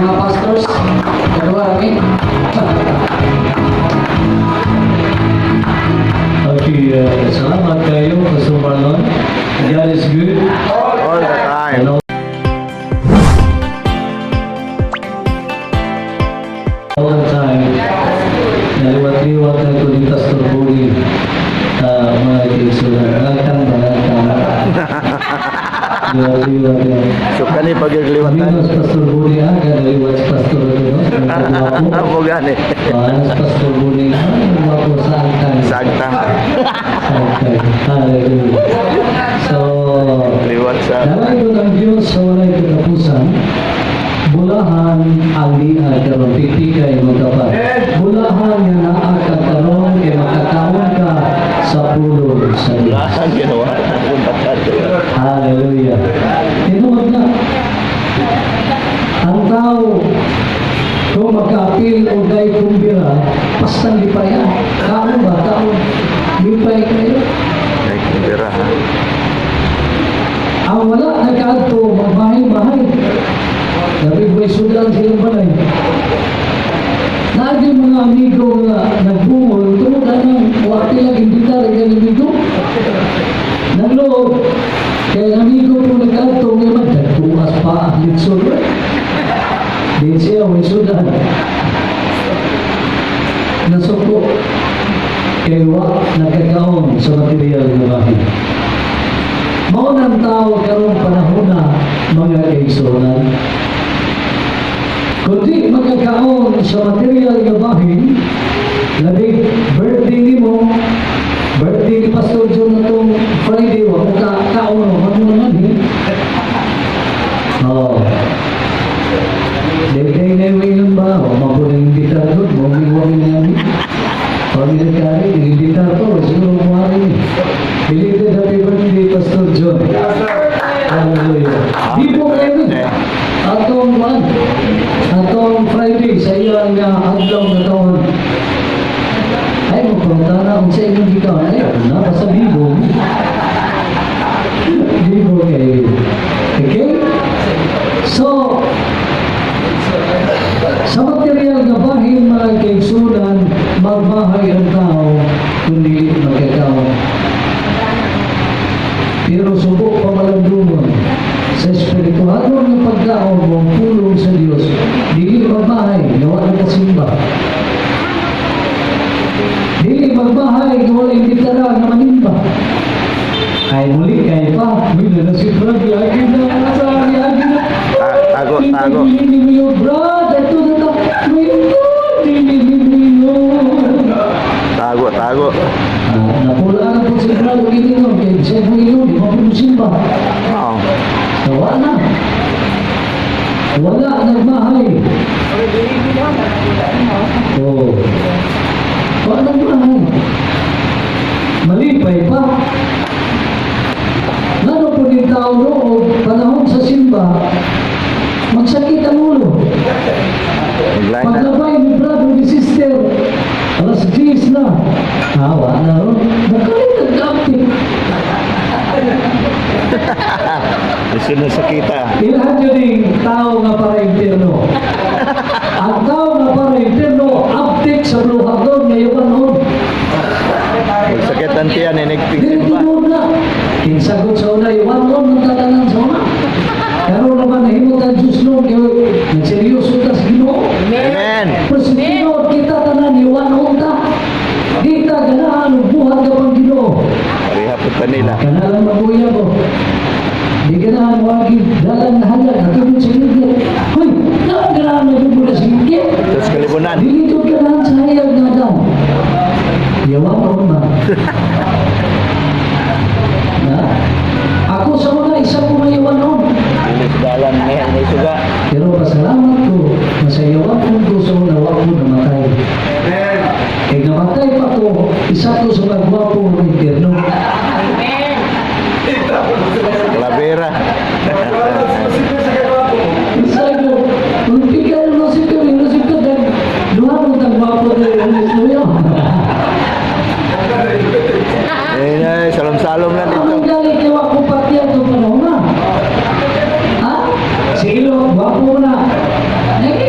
Mga pastors, dalawa kami. Okay, salamat kayo, Pastor Marlon. God is good. All the time. And all the time. Naliwat-liwat na ko ni Pastor Buri, mga kaigsunan. Nagtang ba, nagtang. Liwat-liwat na. So kani pagigliwatan. Minus Pastor Buri, ah, naliwat si Pastor Buri, no? Nagwapo. Amo gani. Ah, si Pastor Buri, ah, nagwapo sa angkan. Sagtang. Okay, hallelujah. So, Liwat sa Nalay ko ng Diyos sa walay katapusan, bulahan ang di ay karon pipikay magkapat. Bulahan nga naa ka karon kay makakaon ka sa pulong sa Diyos. Bulahan ginawa. Hallelujah. Tinuod na. Ang tao, kung makaapil o day kumbira, pastang lipayan. Kaon ba? Kaon. Lipay kayo. Ay, kumbira ha. Ang wala nagkaadto, magbahay-bahay. Labi buhay sudan silang balay. Naagi mga amigo nga nagbungol, tungod anang wati lang imbitar ang amigo. Nagloob, kaya ang amigo po nagkaadto, nga magdagtuas pa ang litsod. Di siya, way sudan. Nasuko, kay wa nagkakaon sa material nga bahay. Mao nang tao karong panahon na, mga kaigsuonan. Kundi magkakaon sa material nga bahin, labi birthday nimo, birthday ni Pastor John na tong Friday, wa mo ka kaon mo mo naman eh. Oh. Dahil na yung ilan ba? O mabulang imbitar doon, mawing-wawin namin. Pag nagkari, imbitar to, siguro kumari. Belated happy birthday, Pastor John. Hallelujah. Di po kayo Eh. atong man, atong Friday sa iyang adlaw nga taon. Ay, magpunta na kung sa inyong gikaw. Ay, na, basta bibo. Bibo kayo. Okay? So, sa material nga bahin mga kaigsunan, magbahay ang tao, kundi magkakaon. Pero subok pa malandungon sa espiritualon ng pagkaon mo ang pulong sa Diyos, dili magbahay, gawa ng kasimba. Dili magbahay, gawa ng imbitara na manimba. Ay muli, kay pa, may na si Brad, lagi na, lagi na. Tago, tago. Dili mo yung Brad, ito na ta, may dili mo yun. Tago, tago. Ah, napula na po si Brad, og iningon, kay siya mo yun, di ba po simba. Oo. So, wala na. Wala nagmahay. Oo. Wala nagmahay. Malipay pa. Lalo po ni tao noong panahon sa simba, magsakit ang ulo. Nagline na. Paglabay ni brother ni sister, alas 10 na. Hawa na ron. Nakalit nag-update. Gusto na sa kita. Ilhan yun yung tao nga para impyerno. Ang tao nga para impyerno, update sa bluhadon ngayon noon. Magsakit ang tiyan, Dili inigpigsin pa. tinuod na. Kinsagot sa una, iwan noon ang tatanan sa una. Karon naman nahimot ang Diyos noon, kaya nagseryoso ta sa Ginoo. Amen. Pero sa Ginoo, kita tanan, iwan noon ta. Di ta ganahan, ug buhat ka pang Ginoo. Pareha po pa nila. Kana lang mabuya ko. Di ganahan wagi dalan na hayag natulog sa gigit. Hoy, naon ganahan nagubod sa gigit? Tapos kalibunan. Dili ko ganahan sa hayag nga dan. Yawa ko ma. Na? Ako sa una isa ko mayawan noon. Dili sa dalan, may suga. Pero pasalamat ko na sa yawan ko sa una wa ko namatay. Kay namatay pa ko, isa ko sa magwapo ng impyerno. Clavera. Isa ko, kung ikaw no si ko, no si ko, dahil duha mo tagwapo na yung istorya. Eh, eh, salom-salom lang dito. Anong galing kay wako pati ang panahon na? Ha? Si Ilo, wapo na. Naging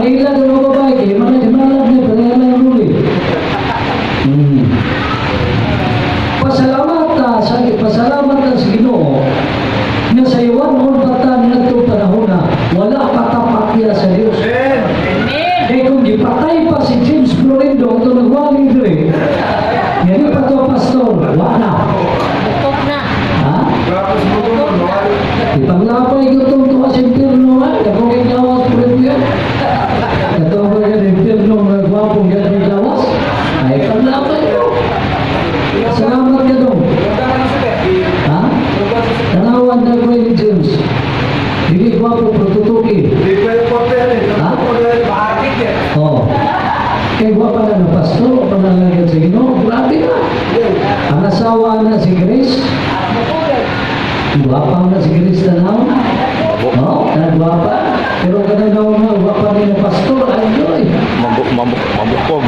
Pag-ila ng mga babae, kaya mga himalab niya, pareha lang ang rule. Pasalamat ta sa Ginoo nga sa iwan pa ta ngadtong panahon na wala pa ta patya sa Dios. Kaya kung gipatay pa si James Florindo ito nagwali diri, yan pa to pastor, wala. Bukog na. Ha? Ipanglapay ko itong tuwa sa impyerno, ha? Dako kay gawas po rin yan. Katong ba yan, impyerno, mga gwapong yan kay gawas? Ay, panglapay ko. Salamat ka dong. Ha? Tanawan na ko ni James. Dili gwapo pero tutuki. Ha? Oo. Kay gwapa na na pastor o panalagyan sa Ginoo. Grabe na. Ang asawa na si Grace. Gwapa na si Grace tanaw. Oo, oh, gwapa. Pero kada daw nga, gwapa ni na pastor. Ay, joy. Mabuk, mabuk, mabukog.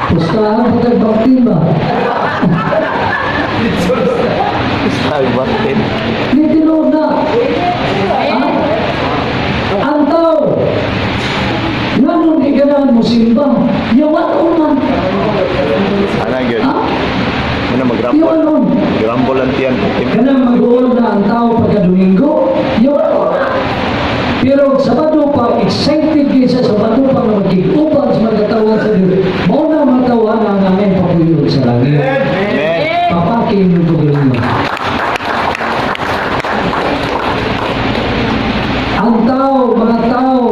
Pustahan pa tayo baktin ba? Ay, bakit? Di tinuod na. Ang tao, nganong di ganahan mo simba, yawan man. Ana, gyud. Ha? Muna mag-grumble. Yawan on. Grumble ang tiyan. Kanang mag-uol na ang tao pagka Domingo, yawan on. Pero Sabado pa, excited kayo sa Sabado pa nga magkiguban sa mga katawan sa Diyos. Mao na matawa na ang aming papuyod sa langit. Amen. Papakin yung pagalingon. Ang tao, mga tao,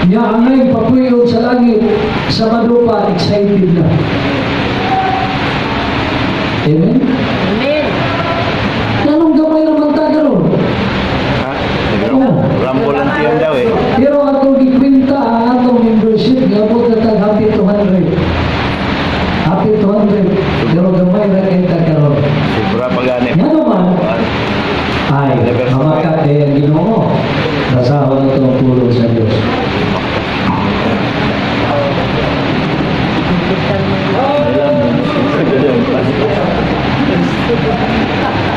niya angay papuyod sa langit, Sabado pa, excited na. Amen? Amen. Anong gamay naman ta karon? Ha? Grumble ang tiyan daw eh. Pero ako gikwenta ang atong membership, niabot na tag happy 200. Happy 200. Pero gamay na kay ta karon. Sobra pa gani. Nga naman, ay, hamakat kay ang Ginoo. Basahon na itong pulong sa Diyos.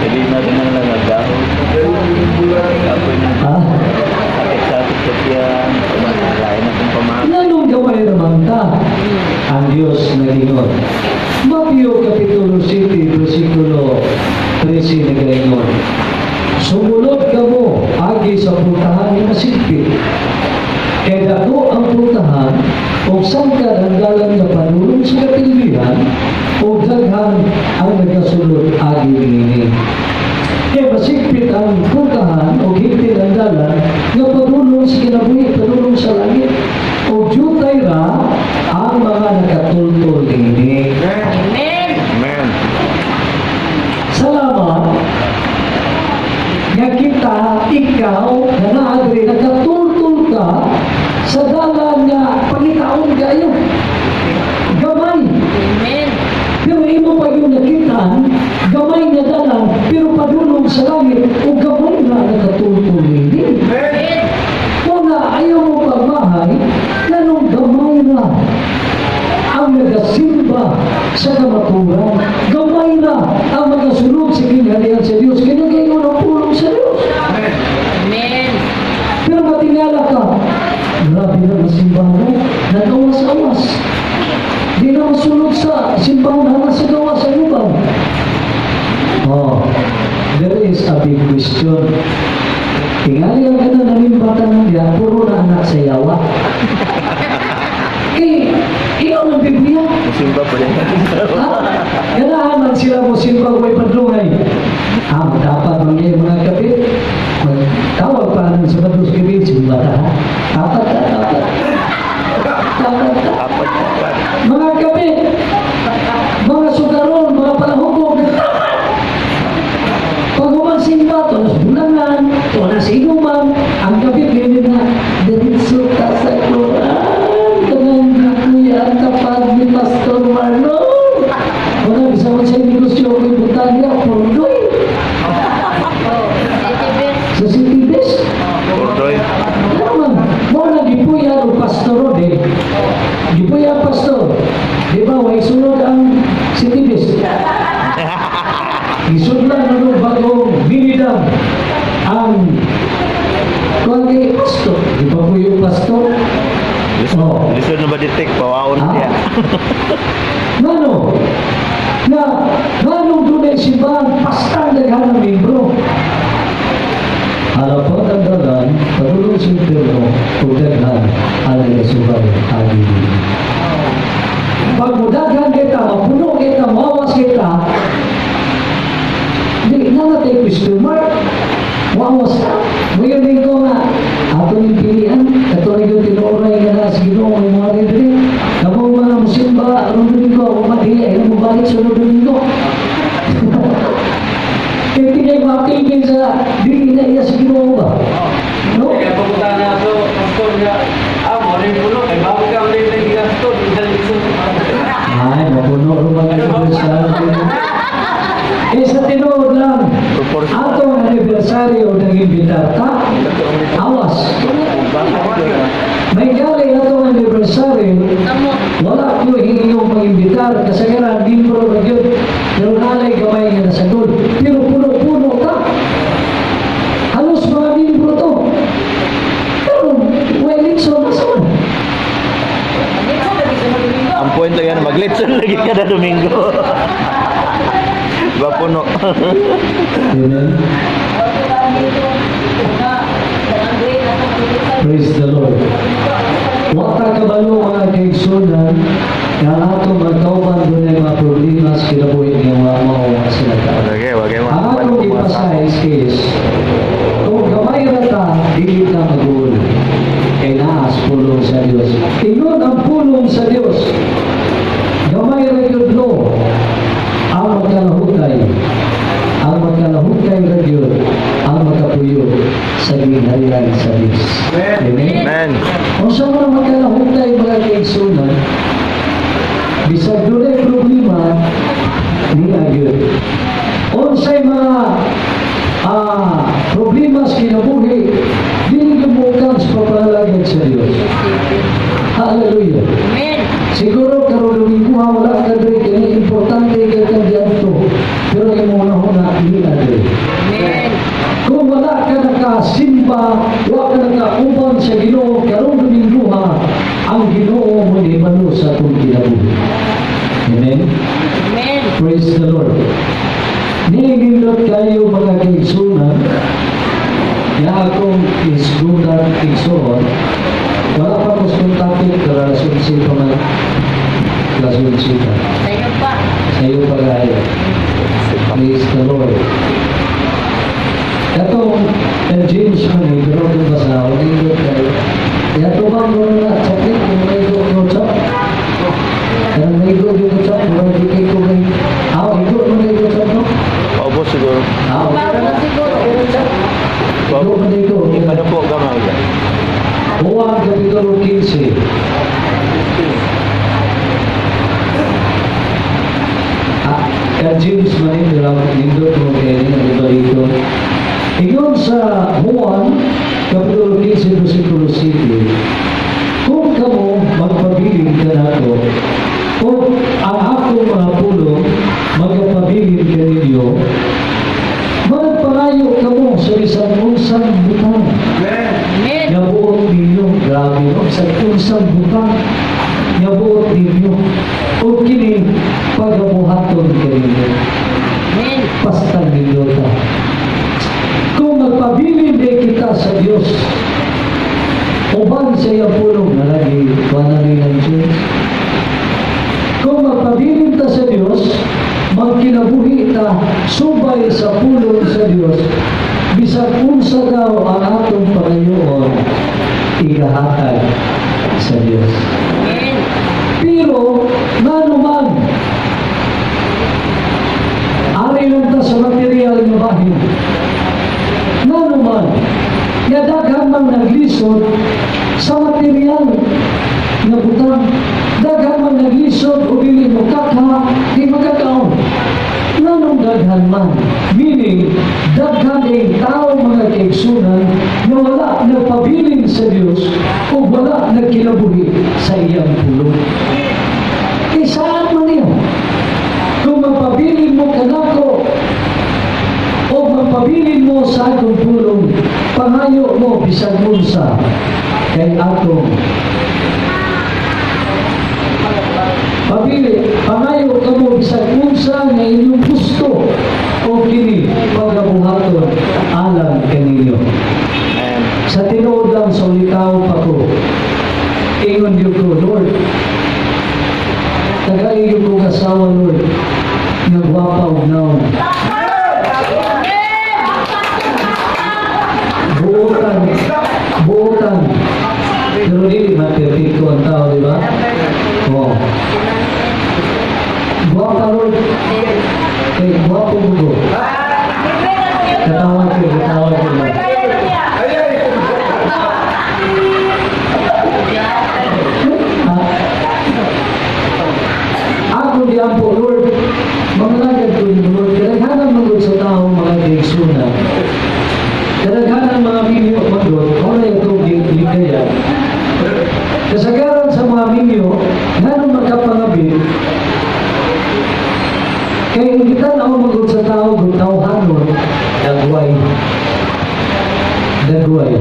Hindi na rin lang nagdahon. Apoy na Ha? sakit-sakit sa tiyan. Lain na kong pamahal. Nganong gamay naman ta? Ang Diyos nagingon. Mateo Kapitulo 7, versikulo 13 nagaingon. "Sumulod kamo agi sa pultahan nga masigpit. Kay dako ang pultahan ug sangkad ang dalan nga padulong sa kapildihan ug daghan ang nagasulod agi niini. Kay masigpit ang pultahan ug higpit ang dalan nga padulong sa kinabuhi, padulong sa langit. Ug jutay ra ang mga nakatultol niini." Amen. Amen. Salamat nga kita, ikaw, na naagri, nakatultol ka sa dalan nga pangitaon kayo. Gamay. Amen. Pero imo pa yung nakitaan, gamay nga dalan, pero padulong sa langit, o gamay na nakatultol niini. Amen. Kung na ayaw mo pagmahay, ganong gamay na ang nagasimba sa kamaturan. Gamay na ang magasunod sa kingharian sa Diyos. Kaya ngayon ang pulong sa Diyos. Amen. Pero matingala ka, grabe na ang simbahan mo, nagawas-awas. Di na masunod sa simbahan na sa gawas sa lubang. Oh, there is a big question. Tingali ang kana nalimbatan ng diya, puro na anak sa yawa. Kay, ikaw ng Biblia. Musimba pa rin. Ha? Ganahan man sila mo simba way padlungay. Ah, dapat mangyay mga kapit. Magtawag pa ng Sabado sa gabi, simba ta, ha? Dapat ta, dapat. Dapat ta. Apat, apat. Mga kapit, mga sugaron, mga palahubog, nagtapat. Pag human simba, tunas bulangan, tunas inuman, ang kapit ganyan na, diretso ta sa Quran. Kanang kuya ang kapag ni Pastor Marlon. Wala, bisa mo sa negosyo ko yung butanya, pordoy. Oh, City Best. Sa City Best. Ordoy. Ano man, mo na gipuya og pastor ro eh. Gipuya ang pastor. Di ba, way sunod ang City Best. Isudlan na nung bagong binidam ang kuan kay pastor. Di ba po Oh. Lisod na ba detect? Pawaon siya. Ngano? Na, nganong dunay simbahan, basta daghan ng membro. Harapan ang dalan, padulong sa impyerno, ug daghan ang nagasubay agi dinhi. Pag mudaghan kita, mapuno kita, mawas kita, di na natay question mark. Wawas ka. Ngayon din ko nga, ato ning pilian, ato ning yung tinuoray nga na sa Ginoo may mga diri. Kamo mga musimba, aron Domingo, ako madili, ay mo balik sa Domingo. Kaya tinay mapigil sa dili na iya sa Ginoo ba? No? Kaya pumunta na ako, pastor nga, mo rin puno, kay bago ka ulit na ginastor, hindi. Ay, mapuno ro mga anibersaryo. Eh, sa tinuod lang, atong anibersaryo ng imbitar ta, awas. May gali atong anibersaryo, Tamo. wala ko hingiyong pag-imbitar, kasagaran, membro na yun, pero nalay gamay nga nasagol, pero puno-puno ta. Halos mga membro to. Pero, well, it's so nasa man. Minsan lagi sa Domingo. Ang point lang yan, maglitson lagi kada Domingo. Ba puno. Amen. Wala ka dito. Na, ang great na sa Domingo. Praise the Lord. Wa ta kabalo, mga kaigsunan, nga ang atong mga kauban dunay mga problema sa kinabuhi nga wa mao nga sila tao. Okay, wagay mo. Ang atong gipasize is kung gamay ra ta, dili ta maguol. Kay naas pulong sa Dios. Ingon ang pulong sa Dios. Gamay ra gyud no ang magkalahutay. Ang magkalahutay ra gyud ang makapuyo sa gingharian sa Dios. Amen. Amen. Kung sa mga magkalahutay, mga kaigsunan, bisag dunay problema, di gyud. Unsay mga problema sa kinabuhi, dili gyud moukang sa pagpanalangin sa Dios. Hallelujah. Amen. Siguro karon Domingo wala ka diri kini importante kay kang diadto. Pero imong hunahuna dili na diri. Amen. Kung wala ka nakasimba, wala ka nakauban sa Ginoo karong Domingo ha, ang Ginoo mo ni sa atong kinabuhi. Amen. Amen. Praise the Lord. Nilindot kayo, mga kaigsunan, nga akong isgunan igsoon, wala pa ko sa topic, pero alas 11 pa man. Alas 11 pa. Sa'yo pa. Sa iyo pa gaya. Praise the Lord. Katong James man eh, pero kung basa, nindot kayo. Kaya tumang mo na sakit, kung may go ko chop. Kaya may go ko chop, mura di kay ko may. Ah, igo mo na igo chop, no? Paubos siguro. Ah, Bago siguro. igo mo na igo. Ano po gamay? Juan Kapitulo 15. Ah, kay James man yun, nindot mo kay ni ang iba dito. Ingon sa Juan, Kapitulo 15, versikulo 7, "Kung kamo magpabilin kanako, o ang akong mga pulong magpabilin kaninyo, magpangayo kamo sa bisan unsang butang Amen. nga buot ninyo." Grabe, no? Sa unsang butang nga buot ninyo. O kini, pagabuhaton kaninyo. Amen. Basta ninyo ta. Kung magpabilin di kita sa Dios, uban sa iyang pulong, nalagi, wala ni ng Diyos. Kung magpabilin ta sa Dios, magkinabuhi ta subay sa pulong sa Dios, bisan unsa daw ang atong pangayoon, igahatag sa Dios. Amen. Pero, ngano man, ari lang ta sa material nga bahin. Ngano man, nga daghan mang naglisod sa material nga butang. Daghan mang naglisod o dili mo kakha, di magkakaon. Nganong daghan man? Meaning, daghan ang tao, mga kaigsunan, na wala nagpabilin sa Dios o wala nagkinabuhi sa iyang pulong. Kay saan man niya? Kung magpabilin mo kanako o magpabilin mo sa akong pulong, pangayo mo bisan unsa kay atong Pabili, pangayo kamo bisag unsa nga inyong gusto o kini pagabuhaton alang kaninyo. Amen. Sa tinuod lang, sa ulitaw pa ko. Ingon gyud ko, "Lord, tagai gyud ko asawa, Lord, nga gwapa og nawong. Buotan, buotan." Pero dili man perfecto ang tao, di ba? Oo. Gwapa, Lord. Kay gwapo mo ko. Katawa ko, katawa ko, Lord. Ha? Ako diyan po, Lord, mangalagad ko ni Lord, kadaghanan man sa tao mga kaigsunan. Kadaghanan mga minyo man gud, mao na itong ligaya. Kasagaran sa mga minyo, ngano magkapangabi, kay ang gitan-aw man gud sa tao, kung tawhanon, dagway. Dagway.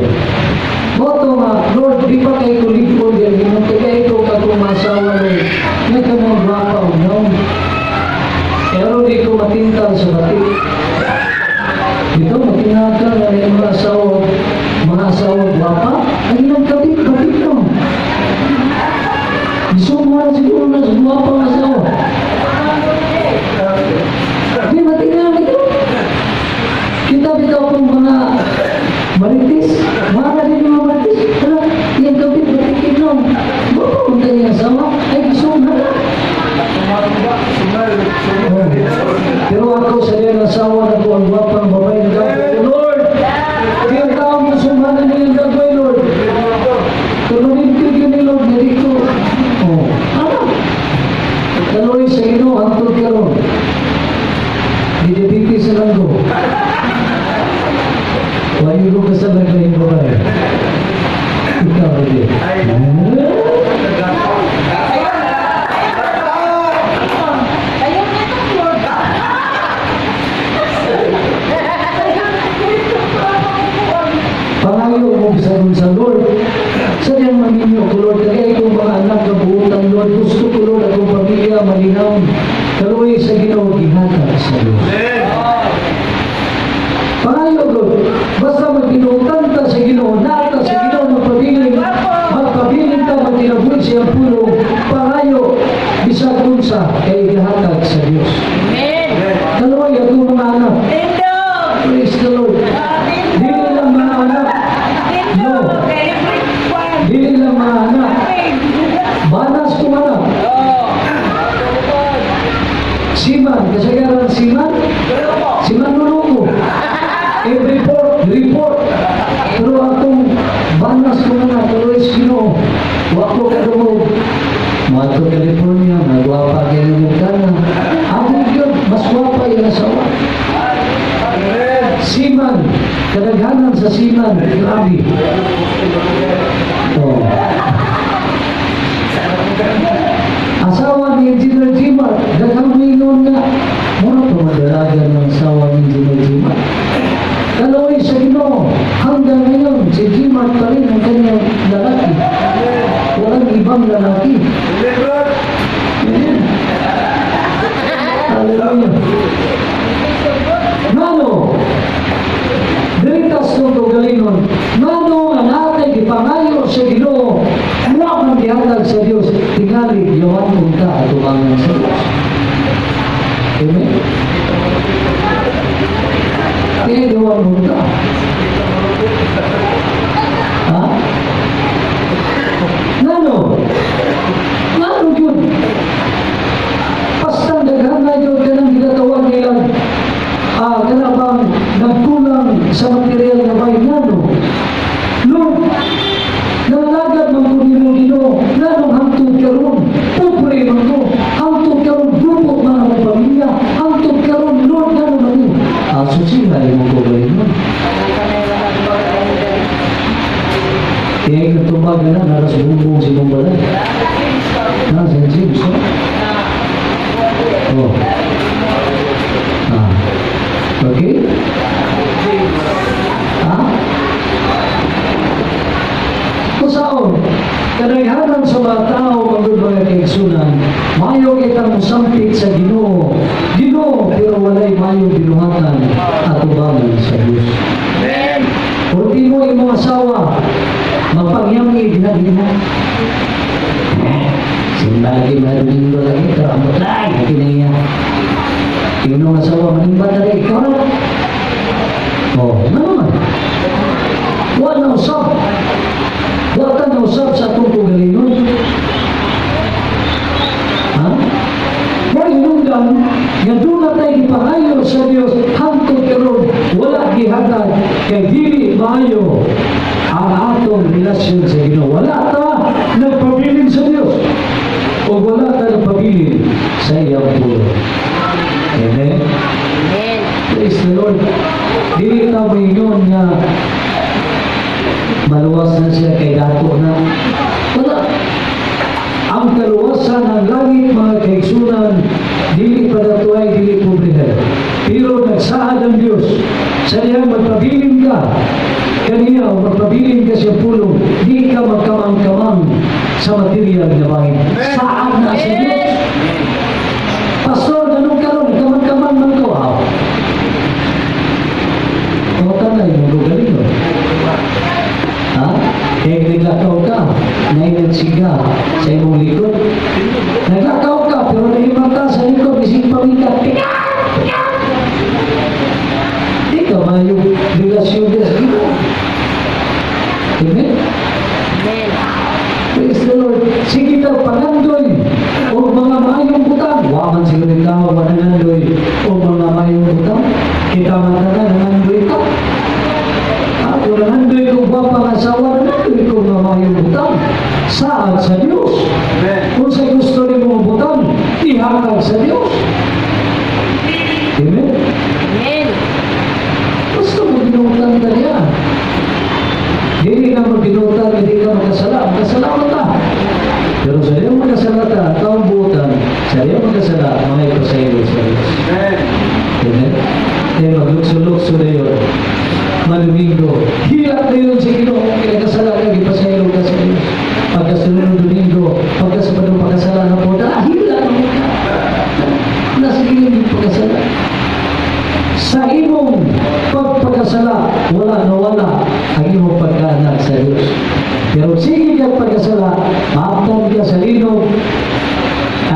Mao to nga, "Lord, di pa kay kuligpon diyan, ginoo, kay ikaw ka kung masawa, Lord, nga ka mga gwapa og nawong. Pero di ko matintal sa batik. Dito, matinata na yung mga asawa gwapa, ang ilang kabit, batik no. Isuma siguro na sa gwapa ang asawa. Di matingal ito. Kita bitaw kung mga maritis, mga din mga maritis, wala, iyang kabit, batik no. Gwapa mo kanyang asawa, ay isuma na. Oh. Pero ako sa iyang asawa na ko ang gwapang babae na dapat, "Lord, kaya tao mo sumana niyang gagawin, Lord. Tulungin ko yun ni Lord, na dito." Oh, ano? Kaloy sa Ginoo hangtod karon. Didibiti sa langgo. Wayo ko kasal na kayong babae. Ikaw, hindi. Ah? Ayun nito, Lord. Ayun nito, Pangayo mo sa sa Lord. Sa diyang maminyo ko, Lord, kaya itong mga anak na buutan, Lord, gusto ko, Lord, akong pamilya malinaw. Kaluoy sa Ginoo, gihatag sa Diyos. Pangayo, Lord, basta magbinutan ta sa Ginoo, naata sa Ginoo magpabilin, magpabilin ta magkinabuhi siyang pulong, pangayo, bisag unsa kay gihatag sa Diyos. Amen. Kaluoy akong mga anak. Tindog. Praise the Lord. Dili lang mga anak. No. Tindog. Every one. Dili lang mga anak. Banas ko anak. Siman, kasagaran siman, siman luluko. Every report, report. Pero atong banas ko na tuloy sa Ginoo. Wa ko kadungog. Mga California, nagwapa kayo ng Amerikana. Ako yun, mas gwapa yung asawa. Siman, kadaghanan sa siman, grabe. Oh. Asawa ni Engineer Jimar, daghang mingon nga, mura pa madalagan ng asawa ni Engineer Jimar. Kaloy sa Ginoo, hanggang ngayon, si Jimar pa rin ang kanyang lalaki. Walang ibang lalaki. Amen. Hallelujah. Ngano? Diritas kong kaugalingon. Ngano nga natay gipangayo sa Ginoo, wa man gihatag sa Dios, tingali yawan unta atubangan sa Dios. Amen. Kaya yawan unta. Ha? Ngano? Ngano yun? Basta daghan na yun kanang ginatawag nilang kana bang nagkulang sa material nga bay, ngano? Lord, nangalagad man ko nimo Ginoo, nganong hangtod karon pobre man ko, hangtod karon grupo man ang pamilya, hangtod karon, Lord, ngano man ni? Susi na imo ko ba yun? Kaya yung tumbaga na, naras bumbong si Bumbalay. Na, St. James, no? Oh. Ah. Okay? Ha? Kusaon, kadaghanan sa mga tao, magud , mga kaigsunan, mayo kita mosampit sa Ginoo. Ginoo, pero walay mayo binuhatan atubangan sa Diyos. Amen. Ultimo imong asawa, magpangyami diha diha. Simba lagi mga Domingo lagi, pero amot lang, lagi na iya. Imong asawa, manimba na rin, ikaw na. Oh, ano naman? Wa na usab. Wa ka na usab sa atong kaugalingon. Ha? Wa hinungdan nga duna tay gipangayo sa Dios hangtod karon wala gihatag kay dili maayo ang atong relasyon sa Ginoo. Wala ta nagpabilin sa Dios o wala ta nagpabilin sa iyang pulong. Amen. Amen. Praise the Lord. Dili ta moingon nga maluwas na siya kay dato na. Wala. Ang kaluwasan ng langit, mga kaigsunan, dili padatuay, dili pobre. Pero nagsaad ang Diyos sa iyang magpabilin ka kaniya o magpabilin ka sa pulong, di ka magkamang-kamang sa material na bahin. Saad na sa Diyos. Pastor, ganun karon, kamang-kamang man ko. Ah. Kumutan na yung galing, no? Ha? Kaya naglakaw ka, nainansiga sa imong likod. Naglakaw ka, pero nahimata sa likod, bisig pamikat. Tika! Tika! Di ka mayo relasyon ka sa Ginoo. Amen? Amen. Praise the Lord. Sige daw, pangandoy o mga maayong butang. Wa man siguro yung tao, manangandoy o mga maayong butang. Kita man tanan, nangandoy ka. Ako nangandoy kong gwapa nga asawa, nangandoy kong mga maayong butang. Saad sa Diyos. Amen. Kung sa gusto nimo butang, ihatag sa Diyos. Amen? Amen. Gusto mo binutan ka niya. Dili ka mo binutan, hindi ka makasala. Makasala mo ta. Pero sa iyong makasala ta, taong buutan, sa iyong makasala, mga ipasaylo sa Diyos. Amen. Amen? Kaya maglukso-lukso na yun. Malumingo. Hilak na yun sa Ginoo kung kinakasala ka, ipasaylo ka sa Diyos. Pagkasunod ng Domingo, pagkasunod ng pagkasala na po, hilak na mo ka. Nasa gilid yung pagkasala. Sa imong pagpagkasala, wala na wala ang imong pagkaanak sa Diyos. Pero sige kang pagkasala, maabtan ka sa linog,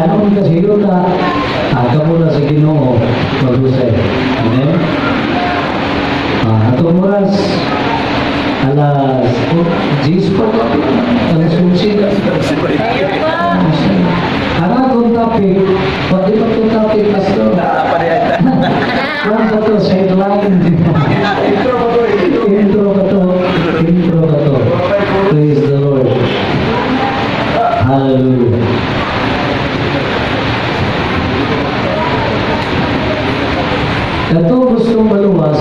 anong ka sa yuta, aga mo na sa Ginoo, maghusay. Amen? Ah, atong oras, alas, oh, 10 pa ba? Alas 11 na. Ayun pa. Ang akong topic, pati pa itong topic, Pastor. Ano ba to? Sideline. Intro ba to? Intro. Intro ba to? Intro ba to? Praise the Lord. Hallelujah. Kato gustong maluwas,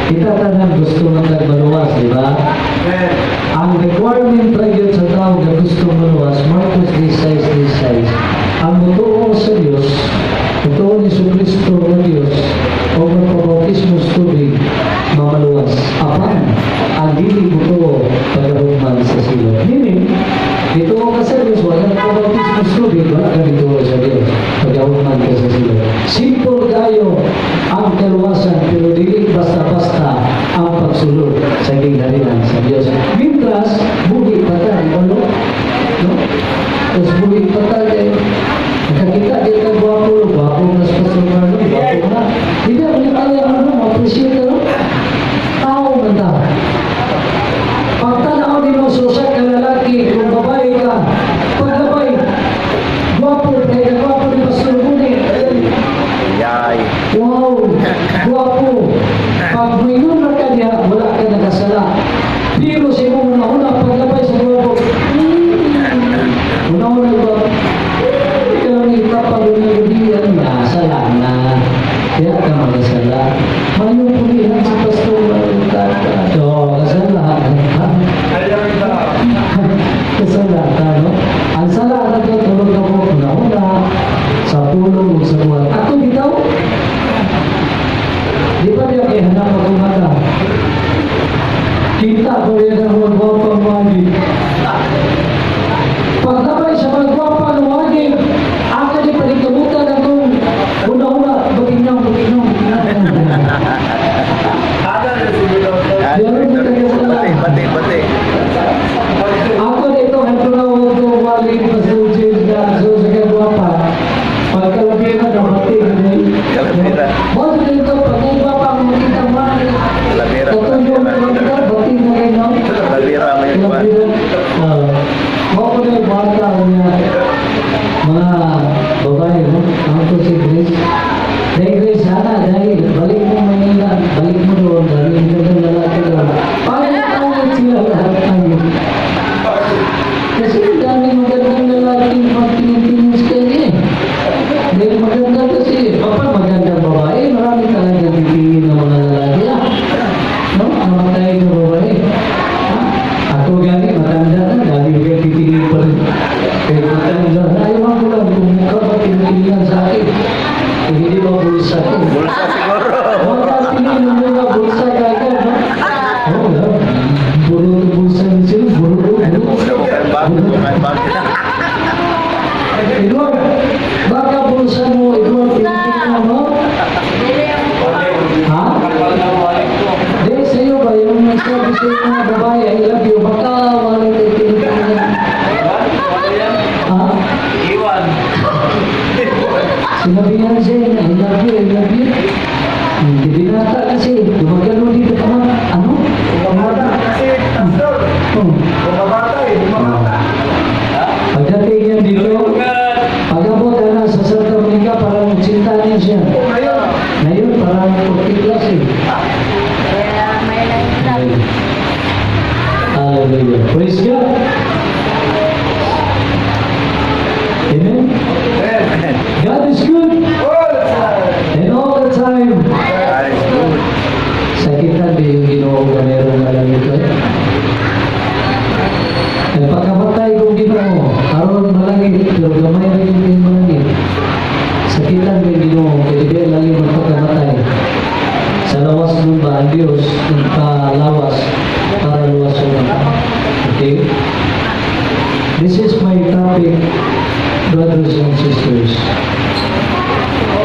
kita tanan gusto man maluwas, di ba? Amen. Ang requirement ra gyud sa tao nga gusto maluwas, Marcos 16:16, ang mutuo sa Dios, mutuo ni Kristo nga Dios, o magpabautismo sa tubig, mamaluwas. Apan, ang dili mutuo pagkarugman sa silot. Meaning, dito ka sa Dios, wala ka pabautismo sa tubig, wala ka dito sa Dios, pagkarugman ka sa silot. Simple kayo ang kaluwasan, pero dili basta-basta ang pagsulod sa gingharian sa Dios. Mientras, buhi pa ta, di ba, no? No? Tapos buhi pa ta, kay nakakita di ka gwapo, gwapo na sa Pastor Marlon, gwapo na. Hindi ako kaya ano, ma-appreciate ka, no? Tao man ta. Pagtanaw ni mo sa usa ka lalaki, kung babae ka, paglabay, gwapo, kaya gwapo ni Pastor Buni. Yay. Wow, gwapo. Pag muingon na ka niya, wala ka nakasala. Pero sa imong una-una. Dami magandang lalaki daw. Pangit-pangit sila lahat. Pangit. Kasi ang dami magandang lalaki magtingin-tingin sa kanya eh. Dahil maganda kasi, papa magandang babae, marami talaga titingin ng mga lalaki. Ah. No? Namatay ng babae. Ha? Ako gani, matanda na, dami ka titingin pa rin. Pero matanda na, ayaw ko lang kung mukha ba tinitingnan sa akin. Kung hindi ba bulsa ko. Bulsa siguro. Huwag ka tingin ng mga bulsa kagad, no? Oo, no? Puro bulsa ni sila, puro, puro. Bukan bag, bukan bag. Edward, baka bulsa mo, Edward, tinitingnan mo? Ha? Kapal na wallet ko. Di, sa'yo ba, yung sabi sa'yo mga babae, "I love you," baka wallet ay tinitingnan. Iwan? Ano yan? Ha? Iwan. Sinabihan siya, "I love you, I love you." Hindi binata kasi, gumagano dito ka man. Ano? Bumabata kasi, Pastor. Oh. Bumabata eh, bumabata. Ha? Pagdating niya dito, Tulungan. pag-abot na sa Santa Monica, parang 80 niya siya. O ngayon, Ngayon, parang 40 plus eh. Kaya may lang. Hallelujah. Praise God. Amen. Amen. God is good All the time. and all the time. God is good. Sakitan di yung Ginoo nga meron na lang ito. Nagpakamatay kong Ginoo, aron malangit, pero gamay rin yung malangit. Sakitan kay Ginoo, kay di lagi magpakamatay. Sa lawas nun ba ang Diyos nagpalawas para luwas mo. Okay? This is my topic, brothers and sisters.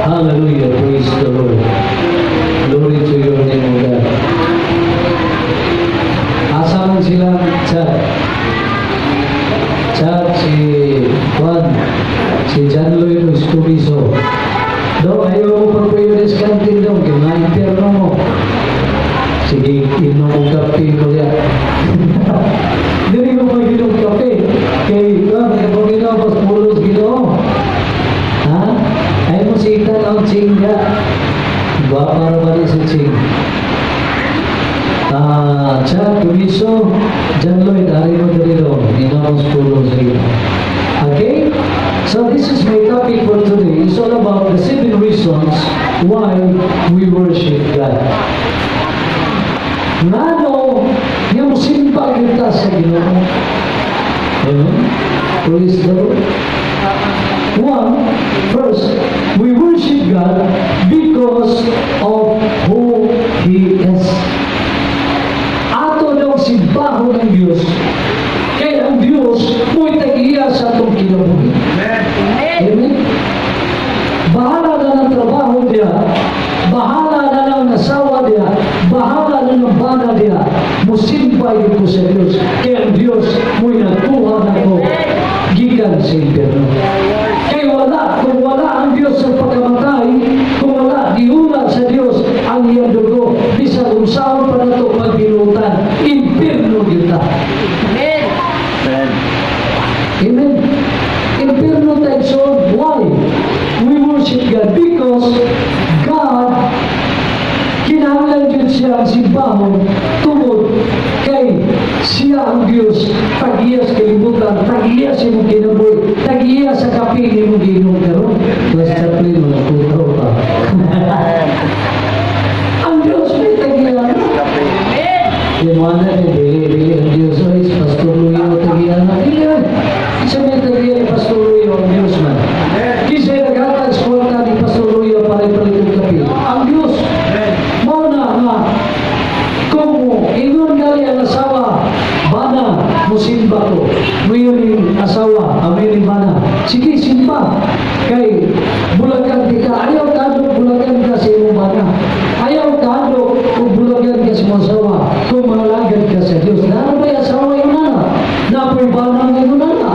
Hallelujah, praise the Lord. Glory to your name, O God. Asa man sila, chat. Chat si Juan, si John Lloyd Escobiso. Do, ayaw mo pagpuyo diskantin dong, kaya ma-impyerno mo. Sige, inom mo kape ko ya. Dili ko mag-inom kape. Kay, ah, kay Ginoo, mas pulos Ginoo. Ha? Ay mo si ang chingga. Gwapa ra ba ni si Ching? Ah, Chad, Kumiso, John Lloyd, ari mo diri do. Ninamos pulong sa iyo. Okay? So this is my topic for today. It's all about the seven reasons why we worship God. Ngano, nga mosimba kita sa Ginoo. Amen? Praise the Lord. One, first, we worship God because of who He is. Ato daw simbahon ang Diyos. Kaya ang Diyos mo'y tag-iya sa atong kinabuhi. Amen. Amen? Bahala na ng trabaho niya, bahala na ng asawa niya, bahala na ng bana niya, musimba ko sa Diyos. Kaya ang Diyos mo'y nagkuha nako gikan sa impyerno. Kaya wala, kung wala ang Diyos sa pagkamatay, kung wala, giuna sa Diyos ang iyang dugo, bisan unsaon pa nato pagbinutan, impyerno kita. Amen. Amen. Amen. Impyerno tayo. So, why? We worship God because God, kinahanglan yun siya ang simbahon tungod kay siya ang Diyos, tag-iya sa kalibutan, tag-iya sa imong kinabuhi, tag-iya sa kape nimong giinom karon. Plus chaplain, mga kutro pa. Ang Diyos may tag-iya. Kape. Amen. Yung mga na, dili, dili ang Diyos, ay, Pastor Luyo, tag-iya na. Dili, ay. Isa may tag-iya ni Pastor Luyo, ang Diyos man. Kisa'y naghatag sa kwarta ni Pastor Luyo para ipalit og kape. Ang Diyos. Amen. Mao na nga, kung ingon gali ang asawa, "Bana, musimba ko." Muingon yung asawa, amin ni bana, "Sige, simba. Kay bulagan di ka." Ayaw kadlok bulagan ka sa imong bana. Ayaw kadlok kung bulagan ka sa imong asawa. Kung mangalagad ka sa Diyos. Naa ba'y asawa yung nana? Naa po'y bana nga yung nana?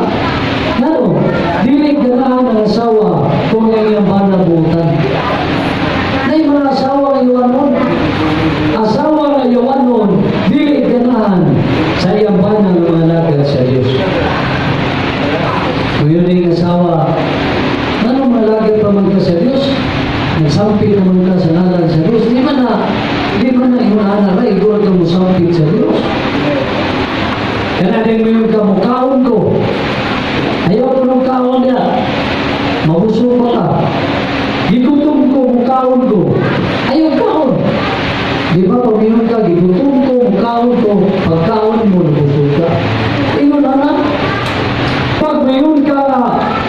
Ngano? Dili ganahan ang asawa kung ang iyang bana buutan. Nay mga asawa nga yawanon. Asawa nga yawanon, dili ganahan sa iyang bana nga mangalagad sa Diyos. Kung yun yung asawa, ano malagad pa man ka sa Diyos? Nagsampi naman ka sa ngalan sa Diyos. Di man na yung Ana ra, igor ka mosampit sa Dios. Kana din mo yung kamukaon ko. Ayaw ko nung kaon niya. Mabusog pa ka. Gigutom ko, mukaon ko. Ayaw kaon. Di ba pag mingon ka, gigutom ko, mukaon ko, pagkaon mo, nabusog ka. Ingon ana. Pag mingon ka nga,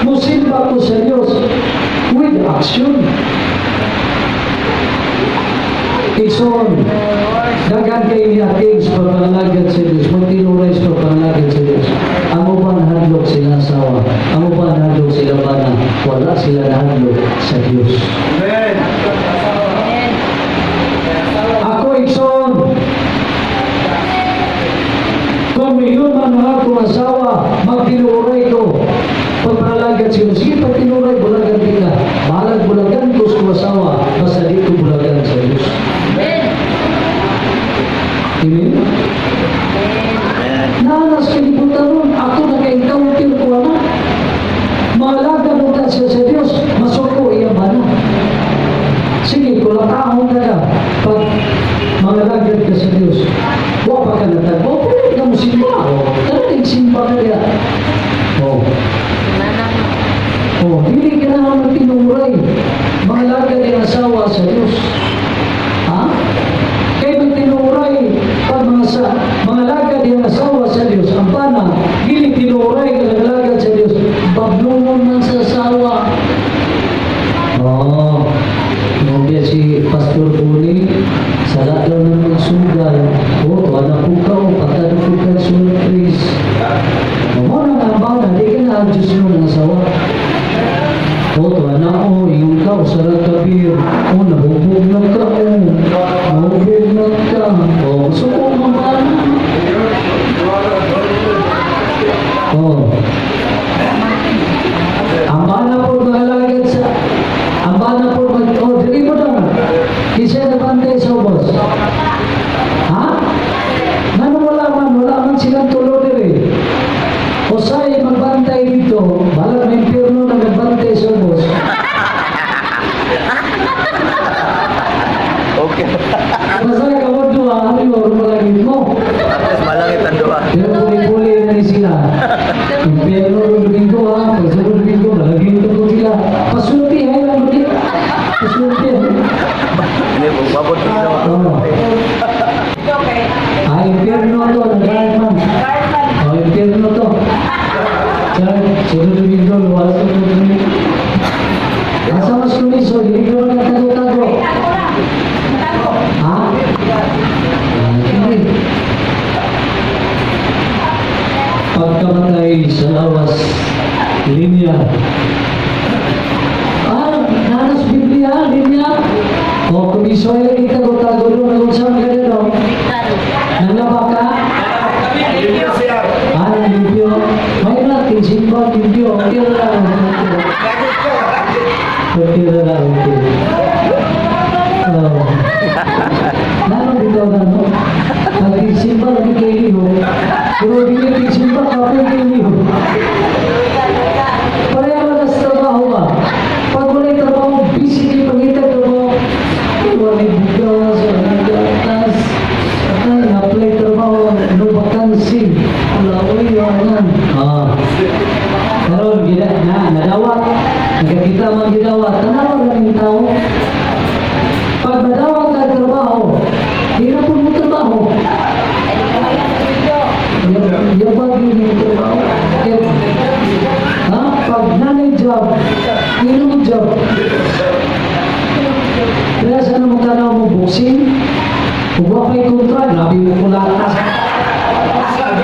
musimba ko sa Diyos, with action. Igsoon, daghan kay niya kings pagpangalagad sa Diyos, magtinuray sa pagpangalagad sa Diyos. Ang uban hadlok sila asawa, ang uban hadlok sila bana, wala sila nahadlok sa Diyos. Amen. Amen. Ako, igsoon, kung mayon man ang akong asawa, magtinuray ko. Pagpangalagad sa Diyos, sige, pagtinuray, bulagan kita. Bahalag bulagan ko sa asawa, basta di ko bulagan sa Diyos. Amen. Amen? Amen. Nanas kalibutan nun, ako naka-encounter ko ana. Maalaga mo ta siya sa Diyos, masuko iya bana. Sige, kulakahon na ka. Pag mangalagad ka sa Diyos, wa pa ka natagbo, pwede ka mo simba. O, tara, simba ka niya. O, Nanang. o, dili ka na magtinuray. Mangalagad ang asawa sa Diyos. Ha? Kay magtinuray pag mga sa mga lagad yung asawa sa Diyos, ang bana, dili tinuray ka nagalagad sa Diyos, bablumon man sa asawa. Oo. Oh, Nobya si Pastor Buni, sala daw ng magsugal. Oh, wala po ka, oh, patado po ka, surprise. O, mo na nga ang bana, di ka na ang Diyos mo ng asawa. Oh, tuwa na, oh, ingon ka, usara ka, beer. Oh, nahubog na ka, oh. Nahubog na ka. Oh, suko mo ba? Oh. Ang bana po magalagad sa, ang bana po mag, oh, dili mo na. Kinsa na bantay sa ubos? Ha? Ngano wala man silang tulo diri. Usay magbantay dito, balag may impyerno na nagbantay sa ubos. Okay. Basta ka mo duha, ano yung malagit mo? Tapos malangit ang duha. Pero puli-puli na ni sila. Impyerno ng Domingo ha, pagsunod Domingo, malagit ko sila. Pasulti, hay lang mo. Pasulti. Hindi, bumabot ko ginawa. Oo. Okay. Ah, impyerno to, nag man. Guardman. Oh, impyerno to. Diyan, sunod Domingo, luwas ko Domingo. Asa mas kumiso, hindi ko na tago-tago. Tago lang. Tago. Ha? Ah, sige. Pagkamatay sa lawas, linya. Ah, nanas Biblia, linya. O, kumiso ay tago-tago doon, kung saan ka nito. Tago. Nalaba ka? Limpyo siya. Ah, limpyo. May natin, simba, limpyo. Tira lang. Tira lang. Oh. Lalo dito na, no? Nagsimba lagi kay Liho. Pero di nagsimba, kapoy kay Liho. Pareho na sa trabaho ba? Pag wala'y trabaho, busy kayo pangita trabaho. Ay, wala'y bugas, wala'y gatas. Ay, apply trabaho, no vacancy. Wala, uy, wala. Ah. Karon gina na nadawat. Nagkakita man gidawat. Tanawa na yung tao. Pag madawat ka trabaho, di na po mo trabaho. Yabag yun yung trabaho. Kaya, ha? Pag nanay job, yun mo job. Kaya sa ano mo tanaw mo boxing, kung wa pa'y kontra, grabe mo kulatas.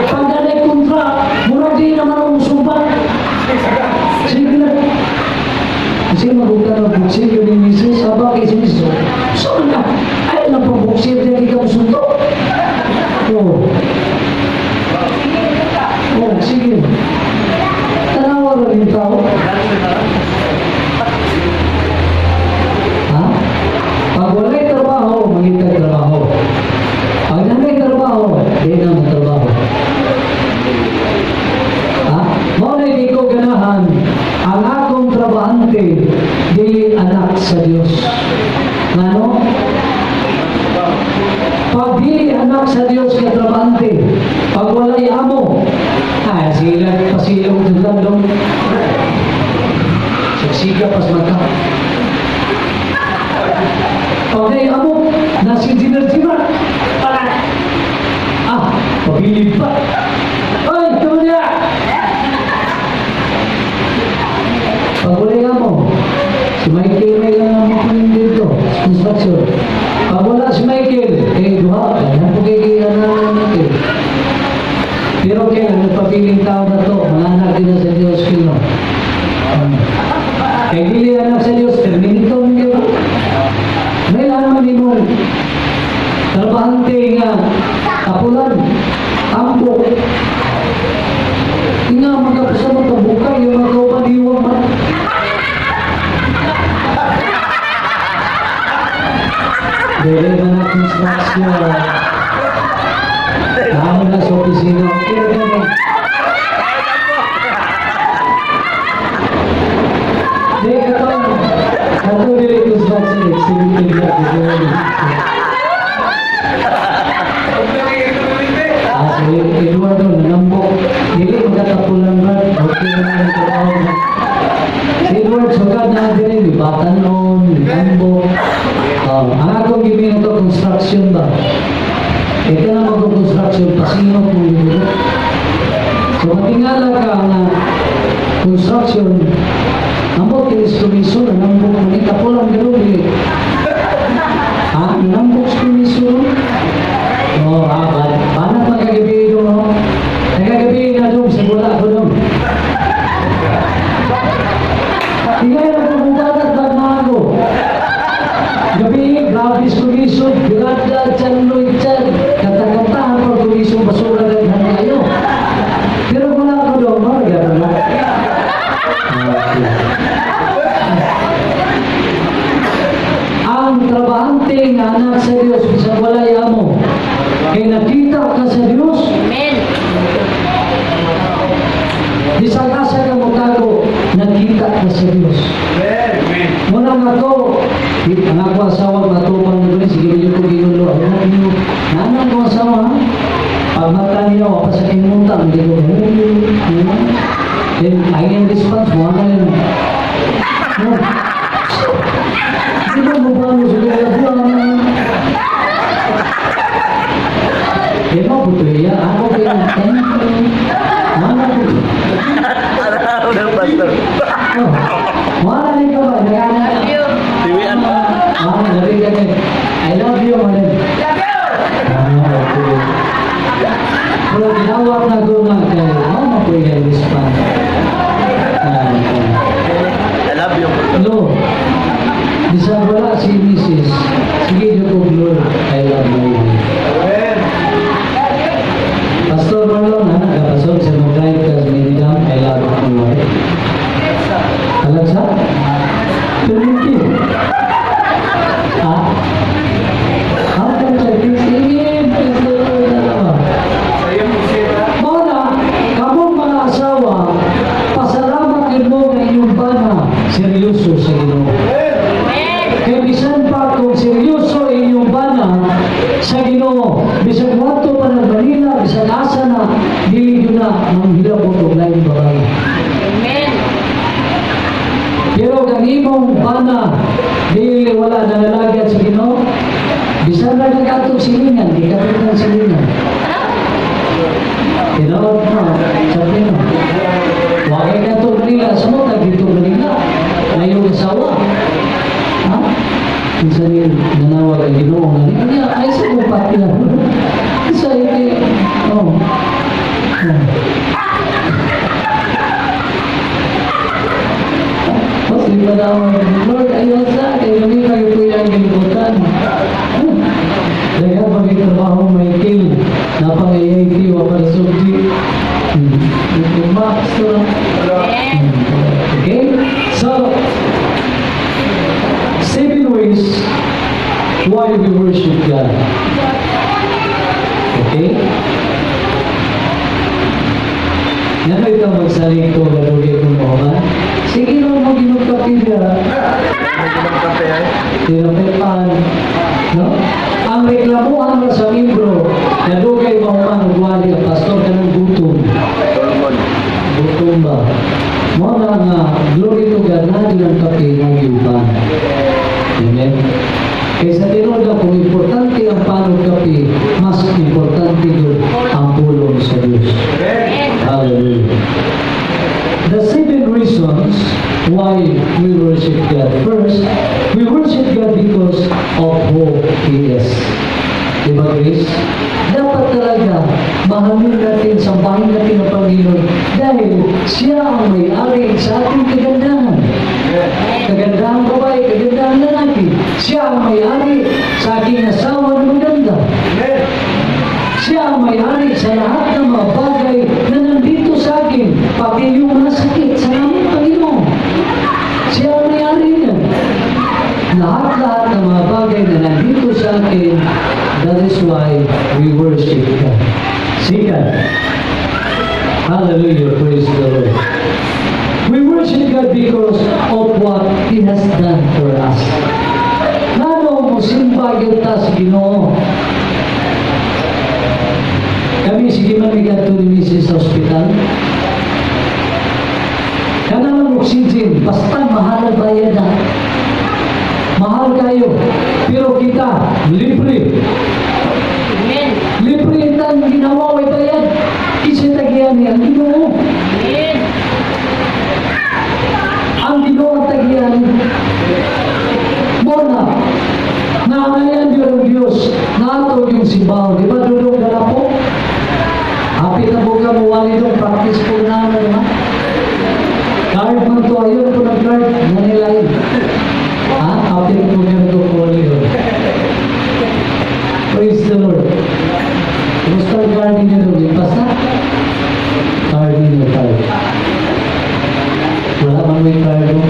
Pag nanay kontra, murag di naman ang musumbat. Sige na. Kasi magugta ng boxing, yun yung misis, haba kay si misis. So na, ay lang pang boxing, di ka musuntok. Oo. Oh, sige. Tanawa rin yung tao. Ha? Pag wala'y trabaho, mangita trabaho. Pag nanay trabaho, di na matrabaho. Ha? Mao na di ko ganahan ang akong trabahante dili anak sa Dios. Ngano? Pag Pag dili anak sa Dios ka trabahante, pag walay amo, ay, sila pasilong sa landong. Siksika pas mata. Pag ay amo, nasi jinar-jinar. Ah, pabilid pa. Ay, kamu niya! Pag walay amo, si Michael may lang amo ko dito, construction. Pag wala si Michael, eh, duha, ganyan po kay kay ano, Michael. Pero kaya nagpabiling tao na to, mga anak din na sa Diyos kino. Kay dili anak sa Diyos, terminito mo ba? May naman mo trabahante nga kapulan, ampo. Nga magkapasama tabukay yung mga kauban iwang man. Dili man na construction. Tama na sa opisina. Okay. Di, katong, katong dili construction, exhibiting na. Ah, si Eduardo, nanambok. Dili magkatapulan ba? Okay na ang trabaho. Si Edward, sugad na din, libatan noon, nanambok. Oh, ang akong gibino to, construction ba? Ito na mag-construction, pasino kung gibino. So, matingala ka nga construction, ambot kinis komisyon, nanambok mo ni tapulan gano'n, dili. Ha? Nanambok sa komisyon? Oh, ah, banat magkagabi doon, no? Nagkagabi na doon, sa wala ko doon. Tingnan na kung bubanat ba mago. Gabi, grabe sa komisyon, birada, chan, loy, chan. Kata-katahan pa komisyon, basura na kayo. Pero wala ko doon, no? Gano'n na. Okay. Ang trabahante nga anak sa Dios bisan walay amo, kay nakita ka sa Dios. Amen. Bisan asa ka motago, nakita ka sa Dios. Amen. Muna nga ko, ang ako asawa matupang nito, sige medyo ko ginulo. I love you. Nanang ko asawa, ha? Pag mata niya, wapa sa kinuta, hindi ko, I love you. Ano? Then, ay ang response mo, ano yun? No. Di ba mo ba mo sa buwan? Di ba po iya? Ako kayo, thank you. Mana po? Araw ng pastor. Oh. Mana ni ka ba? Nagana. Love you. Tiwian pa. Ah, labi ka ni. I love you, man. Love you. Ah, okay. Pero ginawat na ko nga kay, ano mo po yung response? Ah, okay. I love you. No. Bisan wala si Mrs. Sige niyo ko, Lord, I love my wife. Amen. Pastor Marlon, ha? Kapasok sa mag-drive ka sa Minidam, I love my wife. Alam sa? Thank you. Ha? Ha? Sige, Pastor Marlon. Sa iyo po siya. Mao na, kamong mga asawa, pasalamat yun mo nga inyong bana, seryoso sa Ginoo. Amen. Amen. Kay bisan pa kung seryoso inyong bana sa Ginoo, bisan wadto pa ng Manila, bisan asa na, dili yun na manghilabot og laing babae. Amen. Pero kang imong bana, dili wala nanalagad sa Ginoo, bisan ra nag-atong silingan, di ka ng silingan. Tinuod mo, sabi mo. Wakay ka to Manila, sa mo tag dito Manila. Ngayong asawa. Ha? Minsan yun, nanawag ang Ginoo nga niya, niya, ay sa kong pati na. Sa ini, oh. Oh. Tapos di pa na Lord, ayaw sa, kay lumita yung kuya ang gilibutan. Daghan pa may trabaho, Michael. Napang AIT, wala sugdi. Max, no? Amen. Okay? So, seven ways why we worship God. Okay? Ngano ikaw magsalig ko, galugay ko mo ba? Sige na mo ginugkapi niya. Ang kape ay. Tinapipan. No? Ang reklamuhan ra sa membro, na dugay mahuman og wali ang pastor, kanang gutom. Solomon. Gutom ba? Mao na nga, glory to God, na din ang kape ng iuban. Amen? Kaya sa tinuod na kung importante ang pan ug kape, mas importante yun ang pulong sa Diyos. Amen. Hallelujah. The seven reasons why we worship God. First, we worship God because of who He is. Di ba, Grace? Dapat talaga mahalin natin, sambahin natin ang Panginoon dahil siya ang may-ari sa ating kagandahan. Kagandahan babae, kagandahan lalaki. Siya ang may-ari sa aking asawa na maganda. Amen. Siya ang may-ari sa lahat ng mga bagay na nandito sa akin, pati yung mga sakit. Salamat, Panginoon. Siya ang may-ari niyan. Lahat-lahat ng mga bagay na nandito sa akin, that is why we worship God. Second, hallelujah, praise the Lord. We worship God because of what He has done for us. Ngano mo simba gyud ta sa Ginoo? Kami sige man migadto ni Mrs. sa ospital. Kanang oxygen, basta mahal ang bayad na. Mahal kayo. Pero kita, libre. Amen. Libre itang ginawa, way bayad. Kinsa tagiya ni ang Ginoo. Amen. Ang Ginoo ang tagiya ni. Mao na, nangayan yun ang Diyos na ato yung simbahan. Di ba, Dudong Galapo? Hapit na po ka mo, wali dong, practice po na ano, di ba? Card man to, ayun po ng card, nanilain. Ha? Hapit po meron ko po yun. Praise the Lord. Kumusta ang card ninyo doon? Lipas na? Card ninyo, card. Wala man may card mo.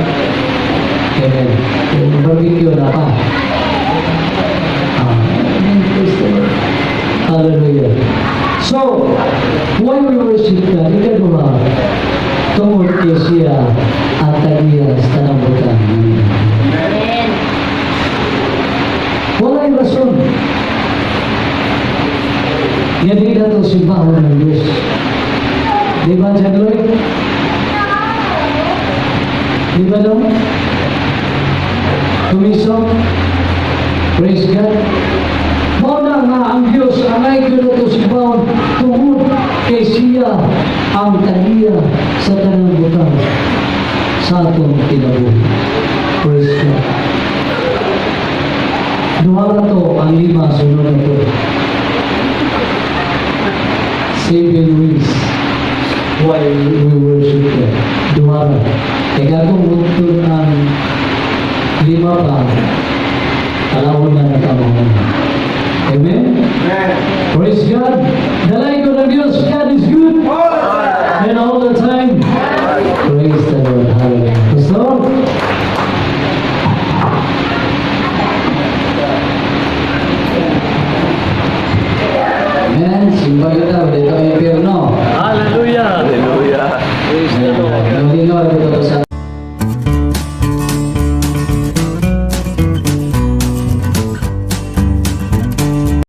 Amen. Yung barbecue na pa. Ah, amen. Praise the Lord. Hallelujah. So, why we worship God? Ikaduha, tungod kay siya ang tagiya sa tanang butang. Amen. Wala'y rason. Yan di na ito simbahon ng Diyos. Di ba, John Lloyd? Di ba, Dong? Tumiso? Praise God. Mao na nga ang Diyos ang ay na ito simbahon tungod kay siya ang tagiya sa tanang butang sa atong kinabuhi. Praise God. Duha na to, ang lima, sunod na to. Seven ways why we worship God. Duha na. Kaya kung muntun ang lima pa, kalawon na nagkamahon. Amen? Amen. Praise God. Dalay ko ng Diyos. God is good. And all the time. Praise the Lord. Hallelujah. Pastor? Amen. Simba kita. Dito kayo impyerno. Hallelujah. Hallelujah. Praise the Lord. Lord, dito sa